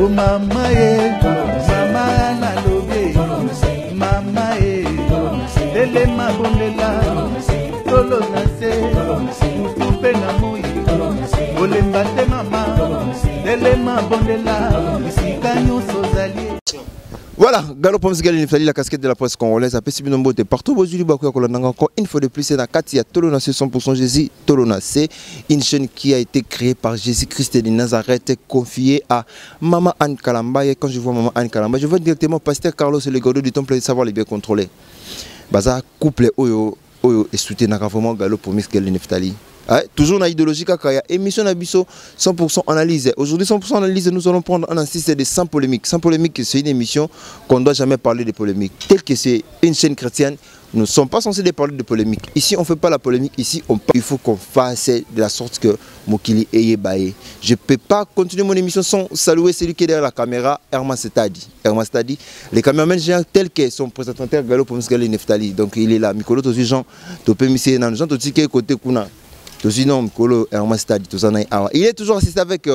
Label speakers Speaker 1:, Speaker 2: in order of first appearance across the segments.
Speaker 1: O mama ye, mama nalobi, mama ye, telema bondela, tolo na se, butu mpe na moi, kolemba te mama, telema bondela, bisika nyonso ozali.
Speaker 2: Voilà, Gallo Poms Gali Neftali, la casquette de la presse congolaise, apesi bino mbote partout bozuli bakoya kolanda encore une fois de plus c'est na kati ya Tolo na 100% Jésus Tolo na C, une chaîne qui a été créée par Jésus-Christ de Nazareth, confiée à Maman Anne Kalamba. Et quand je vois Maman Anne Kalamba, je vois directement Pasteur Carlos le Gordo du Temple de savoir les bien contrôler. Baza couple oyo oyo esoutenaka vraiment Gallo Poms Gali Neftali. Ouais, toujours dans l'idéologie kaka ya émission na biso 100% analyse. Aujourd'hui 100% analyse, nous allons prendre un insiste de sans polémique. Sans polémique, c'est une émission qu'on ne doit jamais parler de polémique. Tel que c'est une chaîne chrétienne, nous ne sommes pas censés de parler de polémique. Ici, on ne fait pas la polémique. Ici, il faut qu'on fasse de la sorte que mokili eyeba ye. Je ne peux pas continuer mon émission sans saluer celui qui est derrière la caméra, Herman Setadi. Herman Setadi, les caméramans géants tels que son présentateur Gallo Poms Gali Neftali. Donc il est là. Mikolo Tozi Jean, Topé Missé, Jean Totike côté Kuna. Tozi non, Mikolo Herman Setadi, Toza na ye awa. Il est toujours assisté avec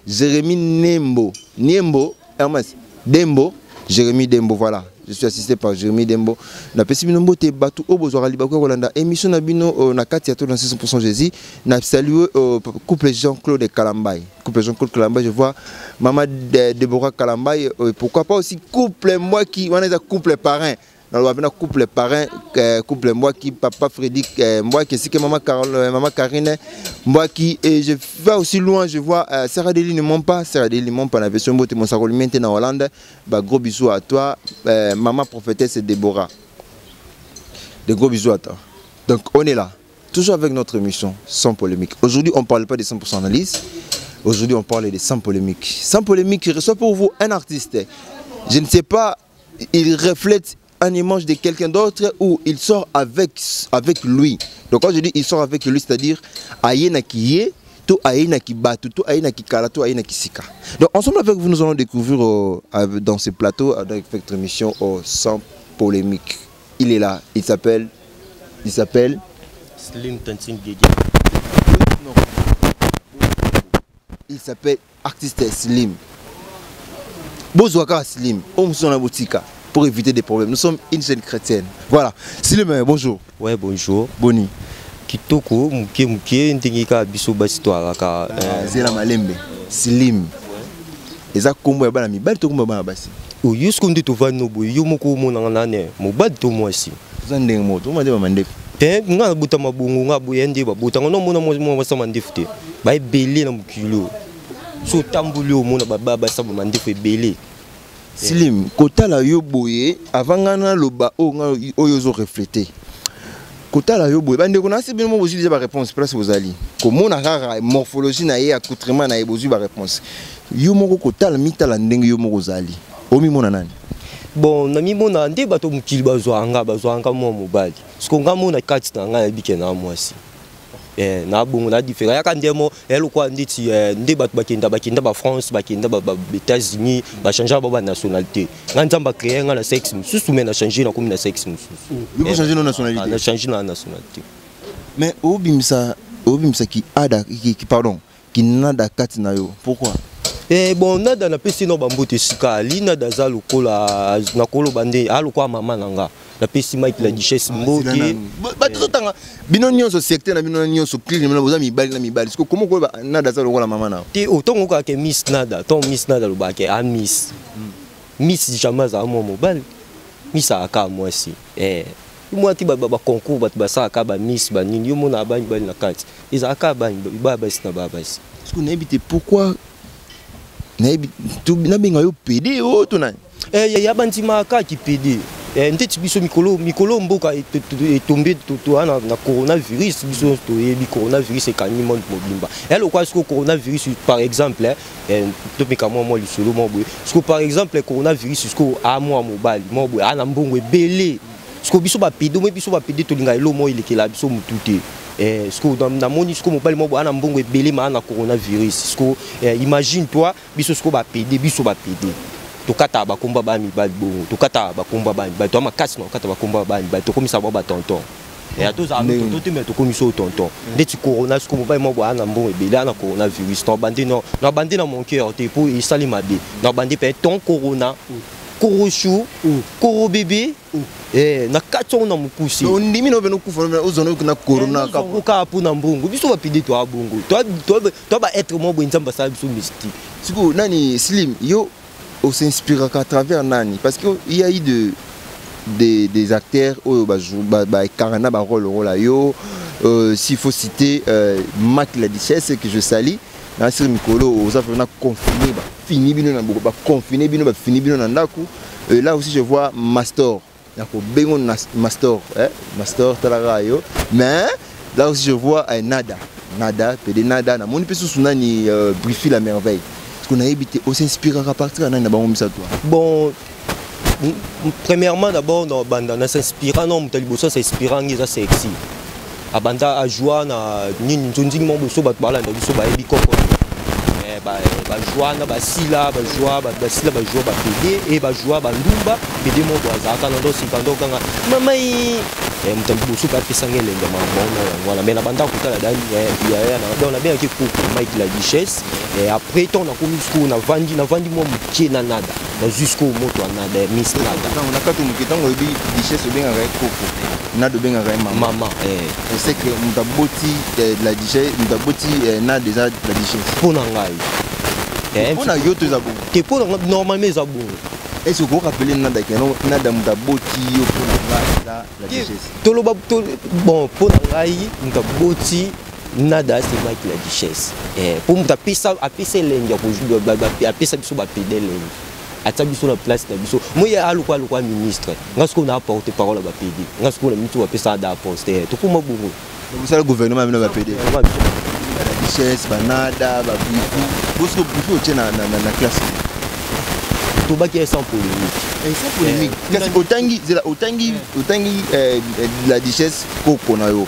Speaker 2: Jérémy Nembo. Nembo, Herman Dembo, Jérémy Dembo, voilà. Je suis assisté par Jérémy Dembo. Na pesi bino mbote batu oyo bozwaka libaku ya kolanda émission na bino na kati ya Tolo na 100% Jésus. Na salue couple Jean-Claude Kalambay. Couple Jean-Claude Kalambay, je vois maman Déborah Kalambay. Pourquoi pas aussi couple moi qui, on est un couple parrain. Dans le wabina couple parrain, couple moi qui, papa Frédéric moi qui, ainsi que maman Carole, maman Karine, moi qui, et je vais aussi loin, je vois Sarah Deli ne ment pas, Sarah Deli ne ment pas, la version beauté, mon Sarah Limete en Hollande, bah, gros bisous à toi, maman prophétesse Déborah. De gros bisous à toi. Donc on est là, toujours avec notre émission sans polémique. Aujourd'hui on ne parle pas de 100% analyse, aujourd'hui on parle de sans polémique. Sans polémique, je reçois pour vous un artiste. Je ne sais pas, il reflète un image de quelqu'un d'autre ou il sort avec lui. Donc quand je dis il sort avec lui, c'est-à-dire aye na ki ye, to aye na ki batu, to aye na ki kala, to aye na ki sika. Donc ensemble avec vous, nous allons découvrir dans ce plateau, avec votre émission sans polémique. Il est là, il s'appelle
Speaker 3: Slim Tantine Guégué.
Speaker 2: Non. Il s'appelle Artiste Slim. Bozwaka Slim, Omsona Botika, pour éviter des problèmes. Nous sommes une chaîne chrétienne. Voilà. Slim, bonjour.
Speaker 3: Ouais, bonjour.
Speaker 2: Boni.
Speaker 3: Kitoko, muke muke, ndenge ka biso basi to alaka,
Speaker 2: Ah, Zela Malembe. Slim. Eza kombo ya bana mibali to kombo ya bana basi?
Speaker 3: Oh, yo siko nde tovandi no boye, yo moko omonaka nani, mobali to mwasi?
Speaker 2: Toza ndenge moko, tokoma nde ba mandefu.
Speaker 3: Te, nga nabota mabongo, nga boye nde babotanga, no mona mwasi, mwasi ya mandefu te. Ba ebele na mokili oyo. So otamboli oyo omona ba baba basi ya ba mandefu ebele.
Speaker 2: Slim, kotala yo boye, avant nga naloba oyo nga oyo ozo refléter. Kotala yo boye, bandeko na se bino mo bozwi déjà ba réponse place bozali. Komona kaka morphologie na ye, accoutrement na ye, bozwi ba réponse. Yo moko kotala mitala ndenge yo moko ozali. Omimona nani?
Speaker 3: Bon, na mimona nde bato mokili bazwa nga, bazwa nga mwa mobali. Siko nga mona kati na nga nayebi ke na mwasi. Na bongo na différent. Yaka nde mo, ya lokwa ndeti nde bato bakenda, bakenda ba France, bakenda ba États-Unis, ba changer ba nationalité. Nga nzamba créer nga na sexe mosusu, mais na changer na komi na sexe mosusu.
Speaker 2: Yo ko changer na nationalité?
Speaker 3: Ah, na changer na nationalité.
Speaker 2: Mais obimisa ki ada, ki, ki, pardon, ki nada kati na yo. Pourquoi?
Speaker 3: Bon, nada na pesi no bambote sika. Ali nada za lokola, na kolo bande, a lokola mama na nga. Na pesi Mike la duchesse
Speaker 2: Ah,
Speaker 3: Mboke.
Speaker 2: c'est la nanu. Ba, ba, tout tanga. Bino nyonso secteur na bino nyonso clique na boza mibali na mibali. Siko comment ko ba nada za lokola mama na?
Speaker 3: Te autant ko ka Miss Nada, ton Miss Nada lo ba ke a Miss. Miss jamais za mo mobali. Miss aka mwasi. Moi ti ba, ba, ba concours ba, ba sa ka ba Miss ba nini yo mona ba mibali na kati. Eza ka ba ba ba na ba ba.
Speaker 2: Siko nayebi te pourquoi nayebi to na benga yo PD o to nani?
Speaker 3: Ya bandima ka ki PD. Ndeti biso mikolo, mikolo mboka etombe to, to, na, na coronavirus, biso toyebi coronavirus ekangi monde mobimba. Lokwa siko coronavirus par exemple, topeka mwa mwa lisolo mwa boye. Siko par exemple coronavirus siko a mwa mobali, mwa boye, a na mbongo ebele. Siko biso ba PD, mwe biso ba PD tolinga elo mwa elekela biso mutu te. Siko na moni siko mobali mwa boye, a na mbongo ebele ma na coronavirus. Siko imagine toi biso siko ba PD, biso ba PD. Tokata bakomba ba mibali bongo, tokata bakomba ba mibali, to makasi na tokata bakomba ba mibali, tokomisa ba ba tonton. Tozala no tonton te, mais tokomi so tonton. Ndeti corona siko, mobali moko boya na mbongo ebele, aya na coronavirus, na no na bandi na mon cœur te, mpo esali mabe. Na bandi mpe ton corona, korochou, koro bébé, na kati yango na mokusi.
Speaker 2: Ondimi na obena okufa, ozona na corona?
Speaker 3: Kaka mpona mbongo. Biso bapédé toya bongo, toya baêtre moko boye, Nzambe asala biso mystique.
Speaker 2: Sikoyo nani, Slim, yo os'inspiraka à travers nani? Parce que il y a eu des acteurs oyo baekanga na barôle rôle yo. S'il faut citer Mac la Duchesse, que je salue, na sir mikolo oza vraiment confiné, bafini bino na baconfiné bino, bafini bino na ndako. Là aussi je vois Mastor, nakobengo na Mastor, eh? Mastor, talaka yo. Mais là aussi je vois Nada, Nada pede Nada, namoni mpe susu nani, Brifi la Merveille. Parce que nayebi te, os'inspiraka partir ya nani na bango misato?
Speaker 3: Bon, premièrement, d'abord na banda na s'inspira na moto ya liboso s'inspira ngi eza Sexy. Abanda ajoua na nini, nzonzingi moko boso, bato balanda biso bayebi koko bajoua na basila, bajoua basila, bajoua bapédé e bajoua bandumba. Pédé moko azalaka na ndo sika ndo kanga mama ye, moto ya liboso mpe apesanga elenge makambo wana yango wana. Mais na banda kotala yaya, donc nabengaki koko Mike la Duchesse. Après ntango nakomi sikoyo, navandi mwa moke na Nada, nazwi sikoyo moto ya Nada, Miss Nada.
Speaker 2: Na kati moke, ntango oyebi Duchesse, obengaka ye koko, Nada obengaka ye mama.
Speaker 3: Mama.
Speaker 2: C'est que moto aboti la Duchesse, moto aboti Nada eza la Duchesse?
Speaker 3: Mpo na ngai.
Speaker 2: Mpo na yo to eza bongo?
Speaker 3: Te, mpo na ngai normalement eza bongo.
Speaker 2: Est ce que okorappeler Nada ke Nada moto aboti yo, mpo na ngai eza la Duchesse?
Speaker 3: Toloba bon, mpo na ngai moto aboti Nada c'est Mike la Duchesse, mpo moto apesa elengi, apesa biso bapédé elengi, atia biso na place na biso. Moi ye alukwa ministre, nga sikoyo na porte parole ya bapédé, nga sikoyo na mitu bapesa da poste, tokóma bongo.
Speaker 2: Bosala gouvernement bino bapédé, la Duchesse, banada, babrifu. Bosiko brifu otie na classe.
Speaker 3: Tobaki ye sans polémique.
Speaker 2: Sans polémique, kasi otangi, zela, otangi la Duchesse koko na yo,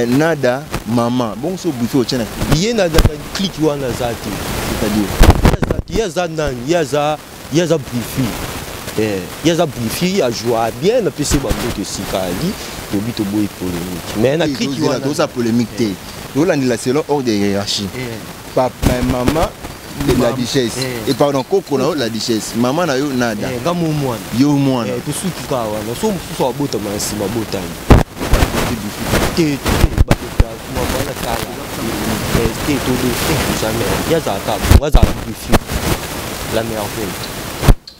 Speaker 2: Nada mama, bongo so brifu otie na
Speaker 3: ye na clique wana aza te.
Speaker 2: C'est-à-dire?
Speaker 3: Ye aza nani? Ye aza brifi, ye aza brifi, ajoua bien, napesi bango esika ali. Tobi toboyi polémique, mais na clique wana.
Speaker 2: Toza polémique te, tolandela selon ordre de hiérarchie. Papa, mama de la Duchesse, et pardon, koko na yo la Duchesse, mama na yo Nada.
Speaker 3: Nga mo mwana.
Speaker 2: Yo mwana.
Speaker 3: Tosuki kaka wana, so mosusu abotama na nsima, abotami te, wana kala te, todo jamais. Ye azalaka bongo, azala brifi la Merveille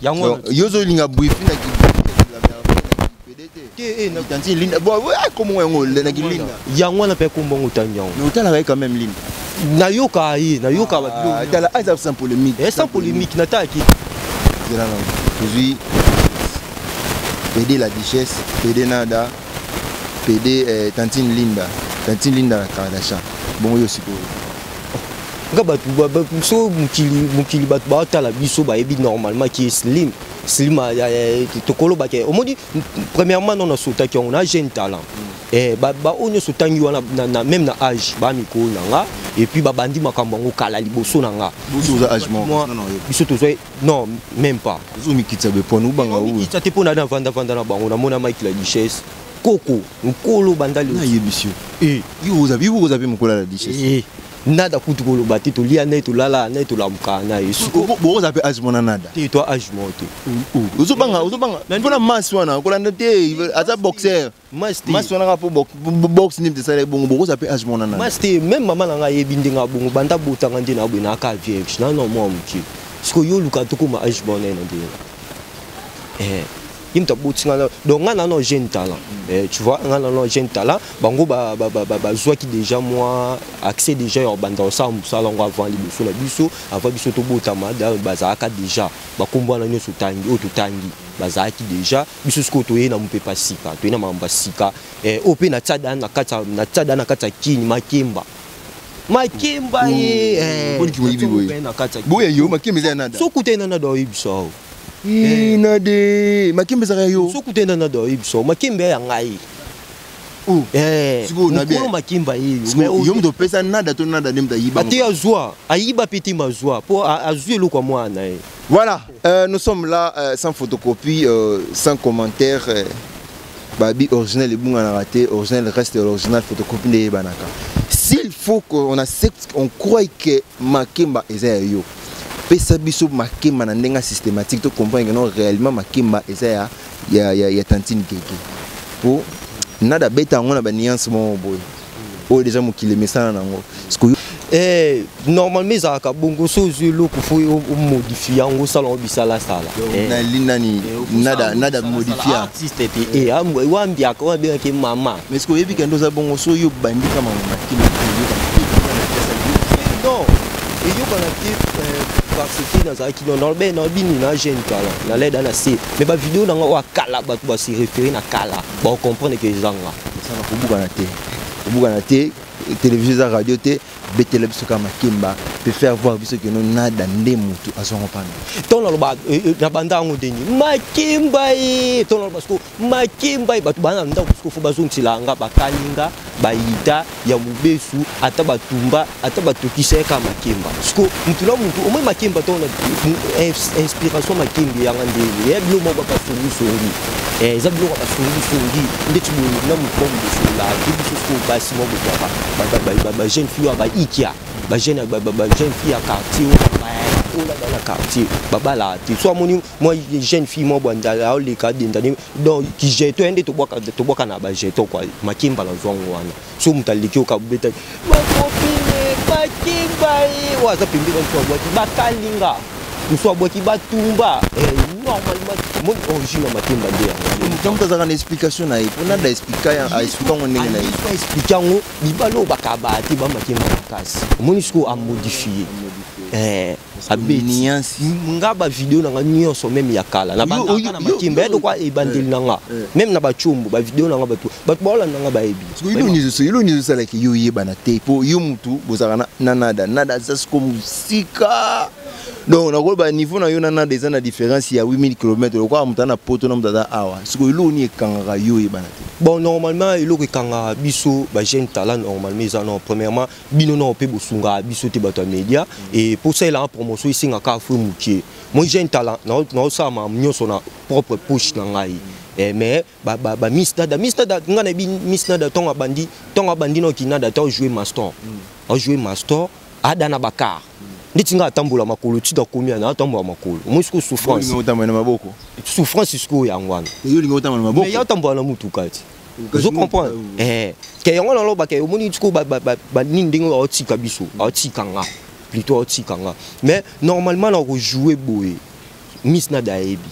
Speaker 3: yango.
Speaker 2: Yo ozolinga brifi na te, Linda komongo yango naki Linda.
Speaker 3: Yango wana mpe kombongo otangi yango.
Speaker 2: Mais otalaka ye quand même, Linda?
Speaker 3: Nayoka ye, nayoka.
Speaker 2: Tala, aza sans polémique.
Speaker 3: Sans polémique, natalaki.
Speaker 2: Zela nango, tozwi pd la Duchesse, pd Nada, pd tantine Linda, tantine Linda na Kardashian. Bongo yo sikoyo?
Speaker 3: Nga bato so mokili, bato baotala biso, bayebi normalement ki Slim. Slim tokolobaka, omoni, premièrement non, nasotaki yango na jeune talent, baoyo nyonso otangi wana, même na âge bamikolo na nga, et puis babandi makambo yango kala liboso na nga. Biso tozwa non, même pas.
Speaker 2: Ozomikitisa bepone ubanga.
Speaker 3: Omikitisa te, mpo na navandavanda na bango, namona Mike la Duchesse, koko nkolo banda.
Speaker 2: Nayebisi yo, yo oza mpe mokolo ya la Duchesse.
Speaker 3: Nada kutu koloba te, tolia na ye, tolala na ye, tolamuka na ye.
Speaker 2: Bokoza mpe âge mona Nada?
Speaker 3: Te, to âge moko te.
Speaker 2: Ozobanga, ozobanga mpona masi wana, kolanda te, aza boxer. Masi wana kaka mpo boxe nde esala bongo, bokoza mpe âge mona Nada.
Speaker 3: Masi te, même mama na ngai ayebi ndenge abongo, banda botanga nde na boye, naka vierge nano mwa moke. Sikoyo yo oluka tokóma âge mona ye na ndenge ye moto aboti nga. Donc nga nano jeune talent, tu vois, nga nano jeune talent, bango bazwaki déjà mwa accès déjà ya banda kosala mosala yango avant liboso na biso, avant biso tobotama bazalaka déjà. Bakombo wana nyonso otangi, oyo totangi, bazalaki déjà. Biso sikoyo toye na mopepa sika, toye na makambo ya sika oyo mpe natia da na kati ya kini makemba, makemba ye.
Speaker 2: Boye yo makemba eza ya Nada?
Speaker 3: Soki utei na Nada, oyebisa awa.
Speaker 2: Nade makemba ezalaka yo?
Speaker 3: Soki utei na Nada, oyebisa makemba ya ngai. Mokolo makemba ye.
Speaker 2: Yo moto opesa Nada to Nada nde moto ayiba?
Speaker 3: Ate azwa, ayiba mpe te, mazwa mpo azwi eloko ya mwana ye.
Speaker 2: Voilà, nous sommes là sans photocopie, sans commentaire. Babi original ebunganaka te, original reste l'original, photocopie nde eyebanaka. S'il faut qu'on accepte, on croit que makemba eza ya yo, pesa biso makemba na ndenge systématique, to comprendre que non, réellement makemba eza ya tantine Gege, po nada beta yango na banuance moko boye oyo déjà mokili emesana nango.
Speaker 3: Eh, normalement ezalaka bongo. So ozwi eloko, faut omodifie yango, osala yango bisalasala.
Speaker 2: Nali nani nada nada modifia?
Speaker 3: Artiste te, wambiaka oyo abengaki mama.
Speaker 2: Mais ce que oyebi kende oza bongo, so yo bandika makemba?
Speaker 3: Non, eyokana te, parce que nazalaki nalobi na jeune talent, naleda na se, mais bavideo nanga oyo akala, bato base référé na kala, bacomprendre ke ezanga.
Speaker 2: Osala kobukana te, kobukana te, télévision eza radio te. Betela biso kaka makemba pe faire voir biso keno nada nde motu azwango pana.
Speaker 3: Ntongo naloba na banda yango ndeni makemba ye, ntongo naloba siko makemba ye, bato baa na ndako siko faut bazongisela nga bakalinga bayita ya mobesu, ata batumba, ata batokisa ye kaka makemba. Siko mutu na mutu omoi makemba, ntongo na inspiration makemba eyanga ndeni eya biloko moko basongisongi, eza biloko ya basongisongi ndeti boye na motu moko bosola te. Biso sikoyo basi moko bozwaka bajeune fille oyo baikia, bajeune fille ya quartier oyo olada na quartier, babalaka te. So amoni mwa jeune fille mwa bwanda aoleka adenda, donc kijeton ye nde tobwaka na bajeton kua makemba nazwango wana. So moto aleki oka beta bakopine makemba ye, oyo aza pembeni, mosu abwaki bakalinga, mosu abwaki batumba. Normalement moni origine ya makemba nde yango.
Speaker 2: Moto azalaka na explication na ye, mpo nada explika, aexplika yango ndenge na ye.
Speaker 3: Explike yango, mibale oyo bakabaka te, bamakemba makasi. Omoni sikoyo amodifie, abeti nga bavideo na nga nyonso, même ya kala na bandaka na makemba ya dokwa ebandeli na nga, même na bacombo bavideo na nga, bato baolanda nga bayebi.
Speaker 2: Elo nyonso esalaki yo oyebana te, mpo yo mutu bozalaka na nada, nada aza siko mosika. Donc nakoloba niveau na yo na nada eza na différence ya 8000 km, lokola moto aza na poto na moto aza awa. Sikoyo eloko nini ekangaka yo oyebana te?
Speaker 3: Bon, normalement eloko ekangaka biso bajeune talent, normalement eza non, premièrement bino nao mpe bosungaka biso te, bato ya média, e mpo osalelaka promotion esengaka afo mokie. Moi jeune talent naosala makambo nyonso na propre poche na ngai. Mais ba Miss Nada, Miss Nada, nga nayebi Miss Nada ntongo abandi noki nada to ajoue master, ajoue master, ada na bakar ndeti nga atambola makolo tika komi ana atambola makolo. Omoi sikoyo souffrance.
Speaker 2: Otambola na maboko.
Speaker 3: Souffrance sikoyo yango wana.
Speaker 2: Yo olingi otambola na maboko?
Speaker 3: Ya otambola na mutuka ti ozo comprendre ke yango nalobaka. Omoni sikoyo banini ndenge aotika biso, aotika nga plutôt, aotika nga. Mais normalement na kojoue boye, Miss Nada ayebi.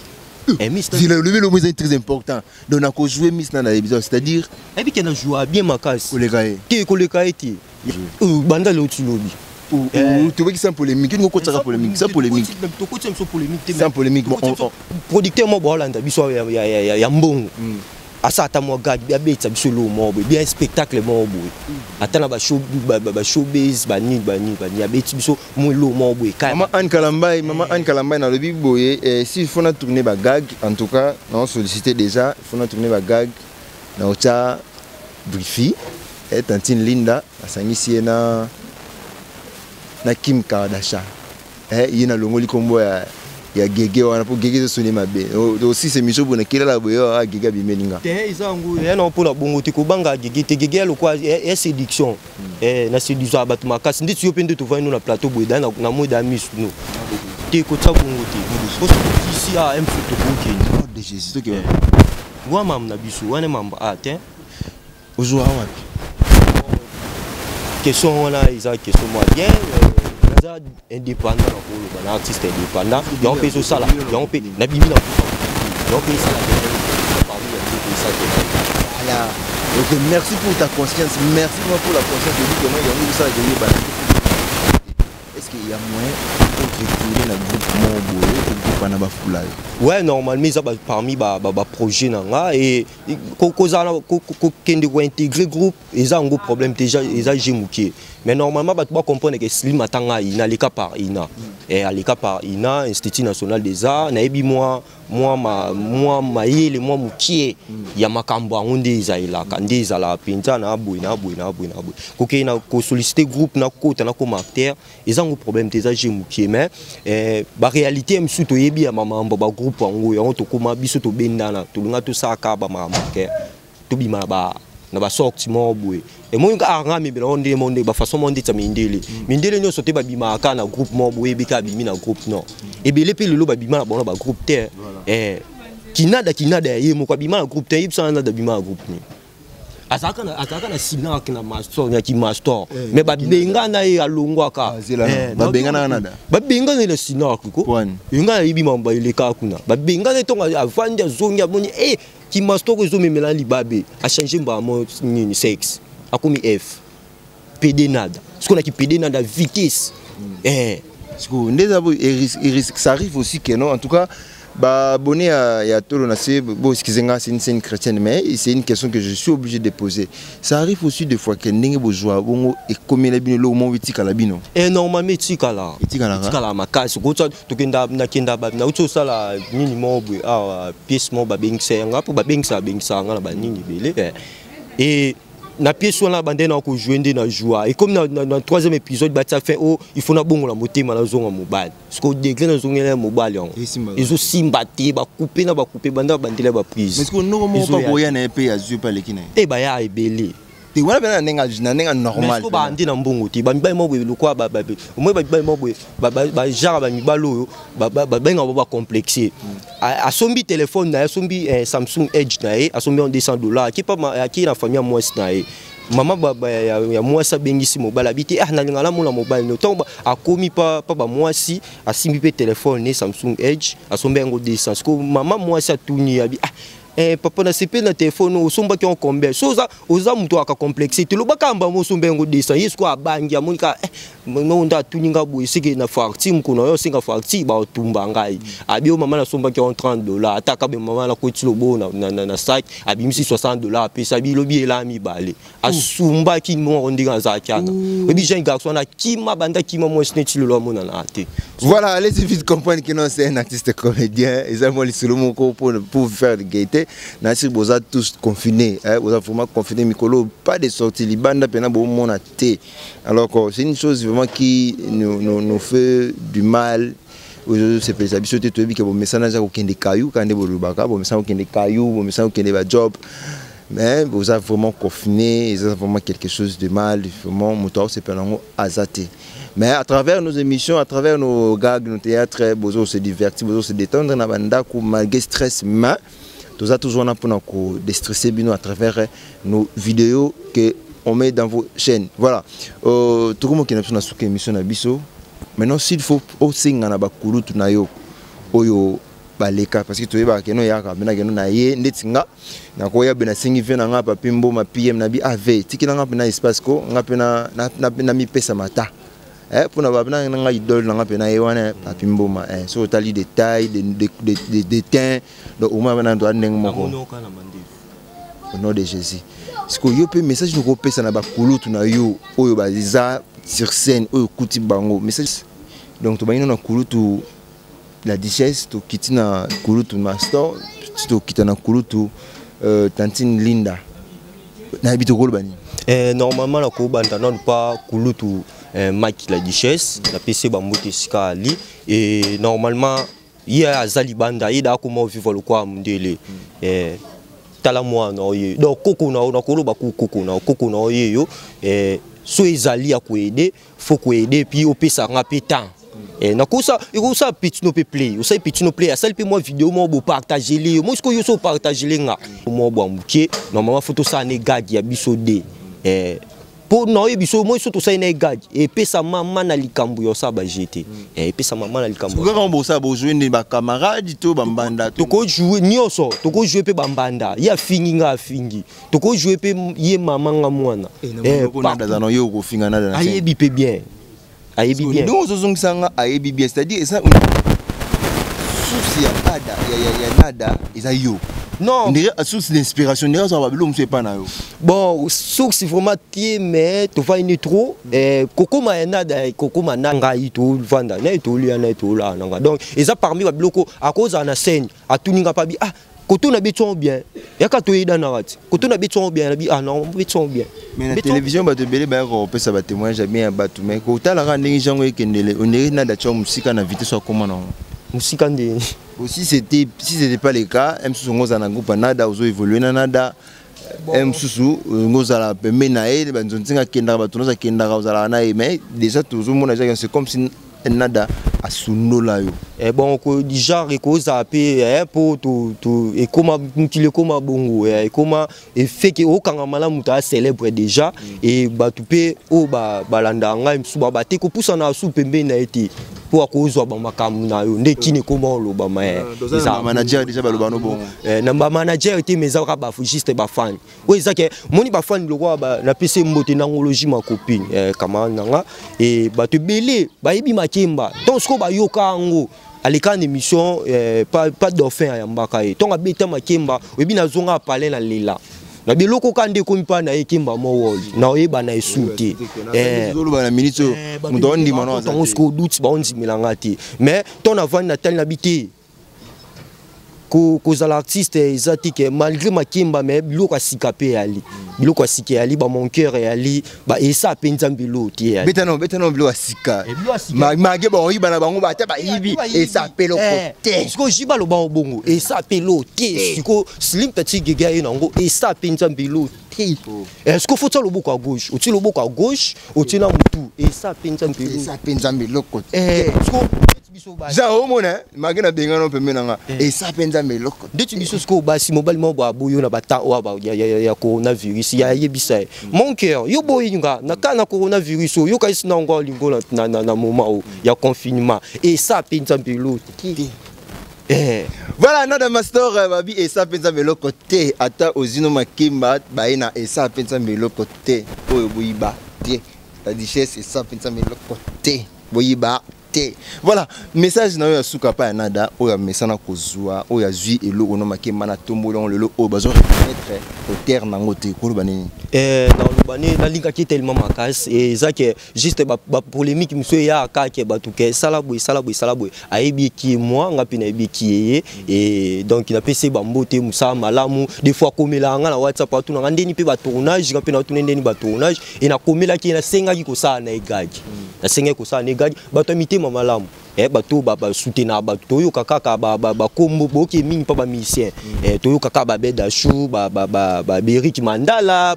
Speaker 2: Lobi lomo eza très important. Donc nakojoue, Miss Nada ayebi, c'est-à-dire?
Speaker 3: Ayebi ke na joue bien makasi.
Speaker 2: Koleka ye?
Speaker 3: Te, koleka ye te. Banda leo ti lobi.
Speaker 2: Tobeki sans polémique, olingi okotisaka polémique sans polémique.
Speaker 3: Tokotisa biso polémique te.
Speaker 2: Sans polémique.
Speaker 3: Producteur moko baolanda biso ya mbongo, asa ata mwa gag, abetisa biso eloko moko boye bien, spectacle moko boye, ata na bashowbiz banini banini banini, abeti biso mwa eloko moko boye.
Speaker 2: Mama Anne Kalambai, mama Anne Kalambai, nalobi boye, si il faut na tourner bagag, en tout cas nao solliciter déjà, il faut na tourner bagag na otya brifi tantine Linda asangisi ye na Kim Kardashian, ye nalongoli nkombo ya Gege wana mpo Gege ezosoni mabe. Osisa émission boye nakelala boye, awa Gege abimeli nga.
Speaker 3: Te, eza yango ya na mpona bongo te, kobanga Gege te. Gege ya lokwa ya séduction, na séduisaka bato makasi ndeti yo mpe nde tovandi no na plateau boye da na moi da misu no te, kotia bongo te osokisi a mf tokokende.
Speaker 2: De Jésus, toke.
Speaker 3: Wa mambo na biso wana, mambo a te.
Speaker 2: Ozwa wapi?
Speaker 3: Question wana eza question mwa bien. Naza indépendant, na koloba na artiste indépendant, yango mpe ezosala, yango mpe nabimi na yango mpe esala parmi ya biloko esala.
Speaker 2: Voilà. Ok, merci pour ta conscience. Merci vraiment pour la conscience de dire que non, il y a ça, il y a. Est-ce qu'il y a moyen de retourner dans le groupe moko boye, le groupe wana bafula yo?
Speaker 3: Ouais, normalement eza parmi baprojet na nga et kozala kokende kointégrer groupe eza yango problème te, eza je mokie. Mais normalement bato bacomprendre ke Slim atanga INA, aleka par INA, aleka par INA, Institut national des arts. Nayebi mwa mayele mwa mokie ya makambo yango nde ezalelaka, nde ezalaka mpenza na boye na boye na boye na boye. Kokende na kosollicite groupe, nakota, nakoma acteur, eza yango problème te, eza je mokie. Mais baréalité mosusu toyebi ya mamambo bagroupe yango, yango tokóma biso tobendana, tolinga tosalaka bamakambo ke Tobima na ba na basorti moko boye. Emoni kaka nga amemela ngo ndenge moko, ndenge bafaçon moko ndeti ya mindele. Mindele nyonso te babimaka kaka na groupe moko boye, yebi kaka abimi na groupe. Non, ebele mpe lelo babima na bango na bagroupe te. Kinada, kinada ya ye moko abima na groupe te. Yebisanga, nada abima na groupe nini? Azalaka na sinark na mastor ya kimastor, mais babengana ye, alongwaka.
Speaker 2: Babengana nada?
Speaker 3: Babengana ye na sinark ko. Nga nayebi mambo elekaka kuna. Babengana ye ntongo avandi, azongi, amoni e kimastor ezomemela libabe, achange mbala mo nini, sexe, akomi F PD nada. Sikoyo naki PD nada vitesse.
Speaker 2: Sikoyo nde eza boye, ça arrive aussi que non. En tout cas, baabonné ya Tolo na se, bon, excusez-moi, c'est une scène chrétienne, mais c'est une question que je suis obligé de poser. Ça arrive aussi des fois que ndenge bozwa bongo ekomela bino eloko moko etikala bino?
Speaker 3: Normalement etikala.
Speaker 2: Etikalaka?
Speaker 3: Etikala makasi. Kota tokenda, nakenda, nauti osala nini moko boye awa, pièce moko babengisa yanga, mpo babengisa nga na banini ebele. E na pièce wana, bande na kojouer nde na joie, ekomi na troisième épisode, batia fin o il faut nabongola motema, nazonga mobali. Parce que degré nazongela ya mobali yango ezosimba te. Bakupe na bakupe, banda bandela baprise.
Speaker 2: Noko moko pa koya na ye mpe azwi mpe aleki na ye?
Speaker 3: Te, baya ebele.
Speaker 2: Te, wana mpe na ndenge normal.
Speaker 3: Bande na mbongo te. Bamibali moko boye lokwa omoi, bamibali moko boye, bagenre bamibali oyo babengaka bo bacomplexe. Asombi telefone na ye, asombi Samsung Edge na ye, asombi en 200 $, aki na famille ya mwasi na ye. Mama ya mwasi abengisi mobali, abi te: "Ah, nalinga namona mobali no." Ntango akomi pa bamwasi, asimbi mpe telefone ne Samsung Edge, asombi yango 200. Siko mama mwasi atuni, abi: "Ah, papa, nasepeli na telefone, osombaki yango combien?" So oza moto aka complexe te, lobaka yamba mo osombi yango 200. Ye sikoyo abangi, amoni kaka no nde atuni nga boye, seke na facture mokolo na yo osenga facture, baotumba ngai. Abi: "O mama, nasombaki yango 30 $." Ata kabe mama nakoti lobo na sac, abimisi 60 $, apesi. Abi: "Lobi ela mibale." Asumbaki moko ndenge azalaki wana. Oyebi jeune garçon wana akima, banda kima mwasi neti lelo amonana te.
Speaker 2: Voilà, allez vite comprendre que non, c'est un artiste comédien. Et ça, moi, moko pour faire de gaieté. Nasi boza tous confinés, hein, boza vraiment confinés, mikolo, pas de sortie, libanda pena bo mona te. Alors que c'est une chose vraiment qui nous fait du mal. Ozosepelisa biso te. Toyebi ke bomesana eza kokende kayu kaka nde bolobaka, bomesana kokende kayu, bomesana kokende bajob, mais boza vraiment confiné. Eza vraiment quelque chose de mal, vraiment. Moto aosepela yango aza te. Mais à travers nos émissions, à travers nos gags, nos théâtres, bozo se divertir, bozo se détendre na bandako malgré stress. Mais toza toujours wana mpona kodéstresser bino à travers nos vidéos que on met dans vos chaînes. Voilà, tokomokende biso na suka émission na biso. Maintenant, s'il faut osenga na bakulutu na yo oyo baleka, parce que toyebaka keno eyaka mpe nakeno na ye ndeti nga nakoya be, nasengi ve na nga papi mboma pm na bi ave tikela nga mpe na espace ko nga mpe na mipesa mata mpona bape na nga idole na nga mpe na ye wana papi mboma. Soki otali de taille, de teint, donc au moins na toa ndenge moko. Au nom de Jésus, sikoyo yo mpe message nokopesa na bakulutu na yo oyo baza sur scène, oyo okuti bango, message. Donc tobangi na kulutu La Duchesse, tokiti na kulutu Master, tokita na kulutu tantine Linda. Nayebi tokoloba nini?
Speaker 3: Normalement nakobanda nanu pa kulutu Mike La Duchesse. Napesi ye bambote esika ali. E normalement ye aza libanda, ye da akoma vivre lokwa mondele. Tala mwana oye, donc koko na yo, nakoloba ku koko na yo, koko na yo ye yo. So ezali ya koaider, faut koaider, puis opesanga mpe temps. Nakosa ekosala petit no mpe play, osali petit no play, asali mpe mwa video moko bopartagele yo mo. Sikoyo yo so opartagele nga moko bwa moke, normalement faut tosala ne gag ya biso de mpo na oyebi so moi so tosali na ye gag, epesa mama na likambo ya osala baje te, epesa mama na likambo.
Speaker 2: Kaka bosala, bozwi nde bacamarade to bambanda?
Speaker 3: Tokojoue nyonso, tokojoue mpe bambanda. Ye afingi, nga afingi, tokojoue mpe ye mama, nga mwana.
Speaker 2: Nada na yo okofinga nada na
Speaker 3: Ayebi mpe bien, ayebi bien.
Speaker 2: Ndenge ozozongisa nga ayebi bien, c'est-à-dire eza source ya nada ya nada eza yo?
Speaker 3: Non.
Speaker 2: Ndenge source d'inspiration, ndenge azwaka babilo mosusu epa na yo?
Speaker 3: Bon, source vraiment te, mais tovandi trop. Kokoma ya nada, kokoma na ngai, tovanda na ye, tolia na ye, tolala na ngai. Donc eza parmi babiloko akozala na scène, atuni nga mpa bi: "Ah, koto na beti yango bien, yaka toyedanaka ti koto na beti yango bien." Na bi: "Ah non, beti yango bien."
Speaker 2: Mais na télévision bato ebele bayaka kopesa batémoignage ya bien ya bato, mais kotalaka ndenge jango ekendele, ondenge nada tia mosika na vitesse akoma nango.
Speaker 3: Mosika nde?
Speaker 2: Si c'était pas le cas, mosusu ngo ozala na groupe ya nada, ozo évolue na nada. Mosusu ngozala pembeni na ye, banzonzinga akendaka, bato nyonso akendaka, ozalaka na ye, mais déjà tozomona déjà, c'est comme si Nada asundola yo.
Speaker 3: Eh, bon, du genre ekozala mpe mpo ekoma mokili, ekoma bongo, ekoma efeke okanga malamu, moto acélèbre déjà e bato mpe oyo balandaka ngai mosusu bate kopusana asu pembeni na ye te, mpo akozwa bamakambo na yo nde kini ekoma olobama.
Speaker 2: Manager déjà baloba no bongo?
Speaker 3: Na bamanager te, mais eza kaka juste bafani oyo eza ke moni bafani lokola napesi mbote nangologie, ma copine, camarade na nga e bato ebele bayebi Makemba. Ntongo sikoyo bayoka yango, aleka na émission pas dauphin, ayambaka ye ntongo abeta Makemba, oyebi, nazonga apale na lela na biloko kaka nde ekomi mpa na ye Kemba mowol na oyeba na esu te.
Speaker 2: Na minute oyo moto aondima no.
Speaker 3: Ntango sikoyo doute baondimelanga te, mais ntango navandi natali na bi te, kozala artiste eza te ke malgré Makemba, mais biloko ya sika mpe eyali, biloko ya sika eyali, bamoncoeur eyali, esa mpe Nzambe elo te eyali.
Speaker 2: Betano, betano biloko ya sika, mage baoyiba na bango, ata bayibi, esa mpe eloko te.
Speaker 3: Sikoyo ji baloba bongo, esa mpe elo te. Sikoyo Slim Tati Gege aye nango, esa mpe Nzambe elo te. Sikoyo faut tia loboko ya gauche, otie loboko ya gauche, otie na motu, esa mpe Nzambe elo.
Speaker 2: Esa mpe Nzambe eloko te.
Speaker 3: Sikoyo
Speaker 2: Jean omona mage na bengano pembe na nga, esa mpe Nzambe eloko.
Speaker 3: Ndeti biso sikoyo basi, mobali moko boye aboyi yo na bata oyo ya coronavirus, ya ayebisa ye: "Mon cœur, yo boyi nga na kaka na coronavirus oyo, yoka esi na ngo olingo na moment oyo ya confinement, esa mpe Nzambe elo te."
Speaker 2: Voilà, Nada Master babi, esa mpe Nzambe eloko te. Ata ozino Makemba baye na esa mpe Nzambe eloko te, oyo boyiba te, la Duchesse, esa mpe Nzambe eloko te, boyiba te. Voilà, message na oyo ya suka pa ya Nada oyo amesana kozwa, oyo azwi eloko no Makemba na tomboli yango lelo, oyo bazo reconnaître auteur nango te, koloba nini?
Speaker 3: Naloba nini? Nalingaki tellement makasi, eza ke juste bapolémique mosusu eyaka ke bato ke esala boye, esala boye, esala boye. Ayebi eki moi, nga mpe nayebi eki ye e, donc napesi ye bambote, mosala malamu. Des fois akomelaka nga na WhatsApp, atuna nga ndeni mpe batournage, nga mpe natuna ndeni batournage e. Nakomelaki ye, nasengaki kosala na ye gag, nasengaki kosala na ye gag. Bato ya mitema malamu, bato basoutenaka bato, toyoka kaka bakombo boyoki mingi mpa bamusicien, toyoka kaka babedashu, baberik Mandala,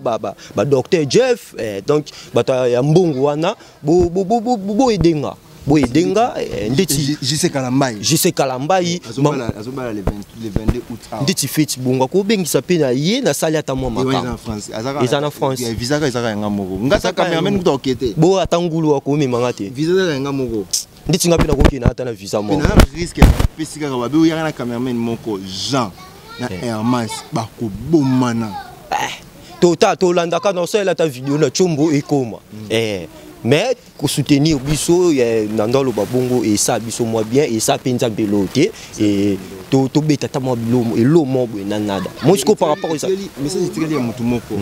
Speaker 3: badocteur Jeff, donc bato ya mbongo wana boyedenga, boyedenga ndeti
Speaker 2: JC Kalambai.
Speaker 3: JC Kalambai.
Speaker 2: Azobala le 22 août.
Speaker 3: Ndeti feti bongo akobengisa mpe na ye, nasali ata mwa makambo. Eza na France.
Speaker 2: Visa kaka ezaka yanga moko, nga ta cameraman kuta oke te.
Speaker 3: Bo ata ngulu akomemanga te.
Speaker 2: Visa ezaka yanga moko.
Speaker 3: Ndeti nga mpe nakokende ata na visa moko.
Speaker 2: Na risque pesi kaka babe oyaka na cameraman moko Jean na Hermas, bakobomana.
Speaker 3: Tota tolandaka na osalela ata video na tiombo ekoma, mais kosoutenir biso na ndo aloba bongo esa biso mwa bien, esa mpe Nzambe elo te, tobeta ata mwa elo moko boye na Nada moi sikoyo par rapport
Speaker 2: eza message etikali ya motu moko,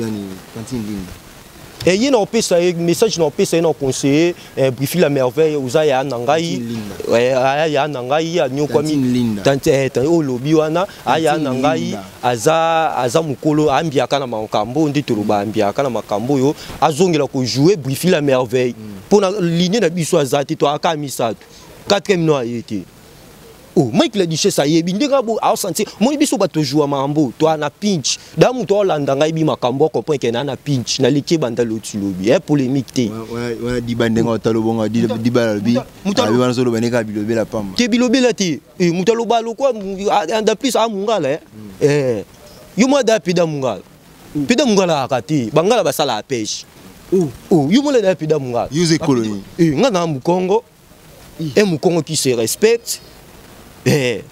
Speaker 2: yani Tantine Linda.
Speaker 3: Ye na opesa ye message, na opesa ye na conseiller Brifi la Merveille, oza ya na ngai, aya ya na ngai, anyokwami oyo olobi wana, aya na ngai, aza mokolo, ambiaka na makambo nde toloba, ambiaka na makambo oyo, azongela kojouer Brifi la Merveille mpona ligne na biso. Aza te, toyaka misato, quatrième no aye te. Oh, Mike la Duchesse ayebi ndenge aosentir moni biso bato joua makambo to na pinch da moto aolanda ngai bi makambo, acomprendre ke na pinch naleki ebanda loti lobi e polémique te.
Speaker 2: Wana diba ndenge otala obonga diba alobi abi wana ozoloba ndenge kaka bilobela pamba.
Speaker 3: Te, bilobela te, moto aloba lokwa da plus amungala, yo mwa da peda mungala, peda mungala aka te, bangala basalaka pêche. Oh, yo mona da peda mungala.
Speaker 2: Yo oza ekolo nini?
Speaker 3: Nga na Mokongo, un Mokongo qui se respecte.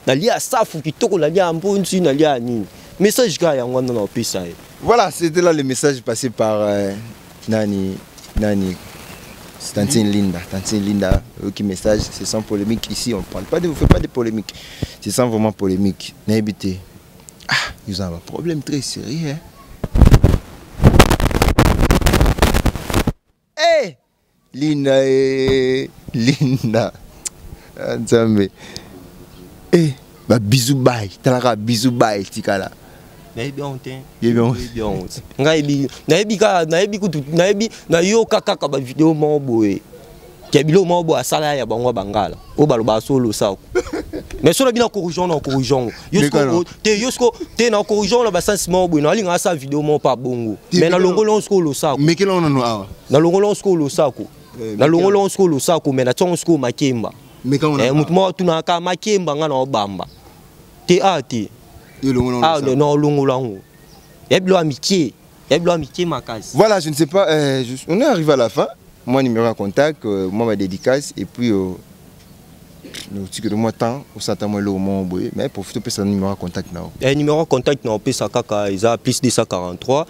Speaker 3: Nalia safu kitoko, nalia mbonzi, nalia nini. Message kaka yango wana na opesa ye.
Speaker 2: Voilà, c'était là le message passé par nani nani, Tantine Linda. Tantine Linda, ok, message, c'est sans polémique ici, on parle pas de, vous fait pas de polémique. C'est sans vraiment polémique. Nayebi te. Ah, ils ont un problème très sérieux. Hein? Eh Linda, eh Linda. Nzambe. Eh, ba bisou bye, talaka bisou bye tikala.
Speaker 3: Nayebi yango te.
Speaker 2: Yebi yango.
Speaker 3: Nayebi yango te. Ngai nayebi kaka, nayebi kutu, nayebi nayoka kaka bavideo moko boye ke biloko moko boye asala ya bango ya bangala oyo balobaka so losako. Mais so na bino corrigeon na corrigeon yo siko te, yo siko te na corrigeon na basansi moko boye, nalinga asala video moko pa bongo, mais nalongoli yango sikoyo losako.
Speaker 2: Mekela ngo nano awa.
Speaker 3: Nalongoli yango sikoyo losako, nalongoli yango sikoyo losako, mais natia yango sikoyo makemba. Motu moko atunaka makemba, nga na obamba te a te na olongola yango ya bilo ya mike, ya bilo ya mike makasi.
Speaker 2: Voilà, je ne sais pas, on est arrivé à la fin. Moi, numéro à contact, moi, ma dédicace, et puis de moi temps osata mwa eloko moko boye, mais profite opesa numéro ya contact na yo.
Speaker 3: Numéro ya contact na opesa kaka eza plus 243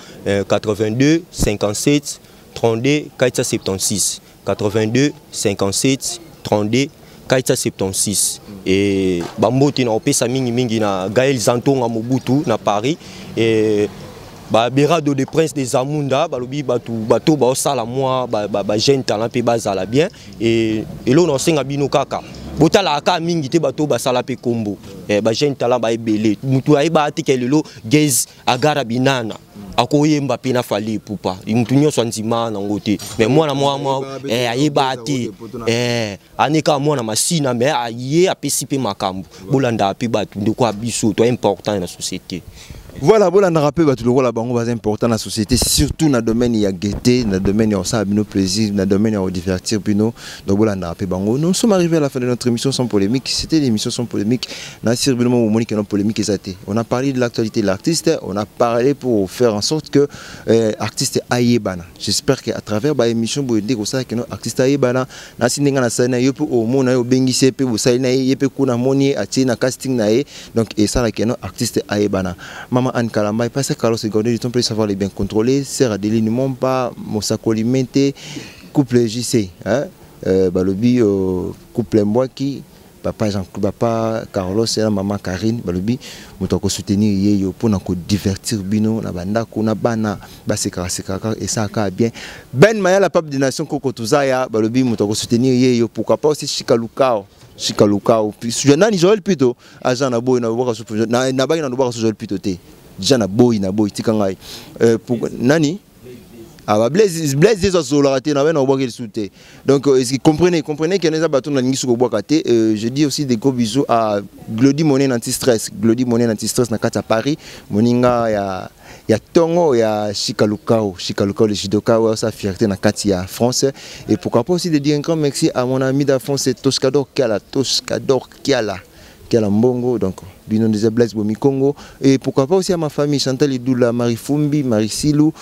Speaker 3: 82 57 32 476, 82 57 32 476. E bambote na opesa mingimingi na Gaël Zantonga Mobutu na Paris e baberado de Prince des Amunda. Balobi bato bato baosala mwa bajeune talent mpe bazala bien. E eloko na osenga bino kaka, botalaka kaka mingi te bato basala mpe kombo, bajeune talent baebele. Mutu ayeba te ke lelo Gaz Agara Binana akoyemba mpe na Fally Ipupa, mutu nyonso andima nango te. Mais mwana mwa ayeba te, ane kaka mwana Masina, mais aye apesi mpe makambo. Bolandaka mpe bato ndeko ya biso to important na société.
Speaker 2: Voilà, bolandaka mpe bato lokola bango baza important na société, surtout na domaine ya gaieté, na domaine ya kosala bino plaisir, na domaine ya kodivertir bino. Donc bolandaka mpe bango. Nous sommes arrivés à la fin de notre émission Sans polémique. C'était l'émission Sans polémique na sir bino momoni ke polémique eza te. On a parlé de l'actualité de l'artiste, on a parlé pour faire en sorte que artiste ayebana. J'espère que à travers ba émission boye nde kosala ke no artiste ayebana. Nasi ndenge nasali na ye mpe omona ye, obengisi ye mpe bosali na ye, ye mpe kuna moni ye atie na casting na ye. Donc esalaka no artiste ayebana. Maman Anne Kalamba et Pasteur Carlos Gordon du Temple savoir les bien contrôler, Sœur Adeline Mompa, Mosakoli Mente, couple JC, hein? Balobi couple Mbwaki, papa Jean, papa Carlos et maman Karine, balobi moto ko soutenir ye yo pona ko divertir bino na bandako na bana basekaka sekaka et ça ka bien. Ben Maya la pape de nation koko tuzaya, balobi moto ko soutenir ye yo. Pourquoi pas aussi Chika Lukao, Chika Lukao, puis nani Joël plutôt agent na boy na boka na na baki na boka Joël plutôt te déjà na boy na boy tika ngai pour nani. Ah bah Blaise, Blaise ezo solaka te na bena obwaki lisusu te. Donc est-ce que comprenez, comprenez qu'il y a bato na lingi soko obwaka te. Je dis aussi des gros bisous à Glody Monet anti-stress, Glody Monet anti-stress na kati ya Paris, moninga ya tongo ya Chika Lukao, Chika Lukao le judoka ouais, sa fierté na kati ya France. Et pourquoi pas aussi de dire un grand merci à mon ami d'enfance Toscador Kiala, Toscador Kiala Kiala Mbongo, donc bino des Blaise Bomi Congo. Et pourquoi pas aussi à ma famille Chantal Idoula, Marie Fumbi, Marie Silou,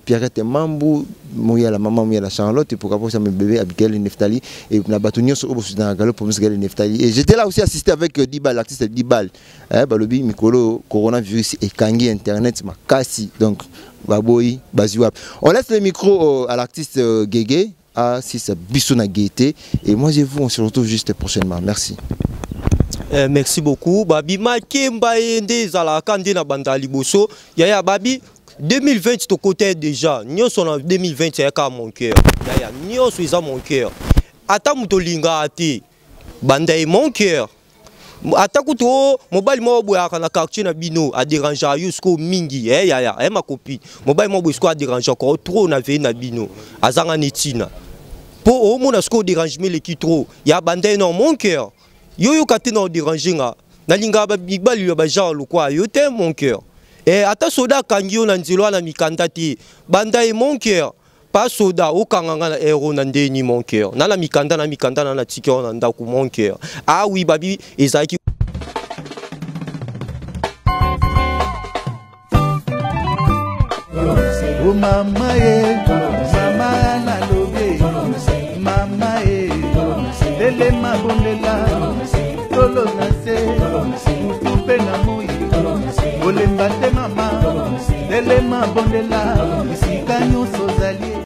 Speaker 2: Pierrette Mambu, Mouyala maman, Mouyala Charlotte, et pourquoi pas aussi à mes bébés Abigail et Neftali et na bato nyonso oyo bosusu na galo pour Abigail et Neftali. Et j'étais là aussi assisté avec Dibal, l'artiste Dibal, hein, balobi mikolo coronavirus ekangi internet makasi, donc baboyi bazwi. On laisse le micro à l'artiste Guégué à 6 biso na gaieté, et moi et vous on se retrouve juste prochainement. Merci.
Speaker 3: Merci beaucoup. Babi Makemba ye nde ezalaka nde na banda liboso yaya. Babi 2020 tokota déjà nyonso na 2020 yayaka mon cœur yaya, nyonso eza mon cœur. Ata moto olingaka te, banda ye mon cœur. Ata kutu o mobali moko boyaka na quartier na bino adérangeaka yo sikoyo mingi, yaya, ma copine, mobali moko boye sikoyo adérangeaka yo trop na veye na bino, azanga na ntina mpo omona sikoyo dérangement eleki trop ya banda ye na mon cœur. Yo yoka te na odérange nga, nalingaka mibali ya bagenre lokwa yo te mon cœur. Ata soda akangi yo na nzela wana mikanda te, banda ye mon cœur. Pa soda okanga nga na ero na ndeni mon cœur, na mikanda na mikanda na natiki wana na ndako mon cœur. Ah oui, babi ezalaki.
Speaker 1: O mama ye, mama nalobi, mama ye, telema bondela tolo na se butu mpe na moi, kolemba te mama, telema bondela esika nyonso ozali.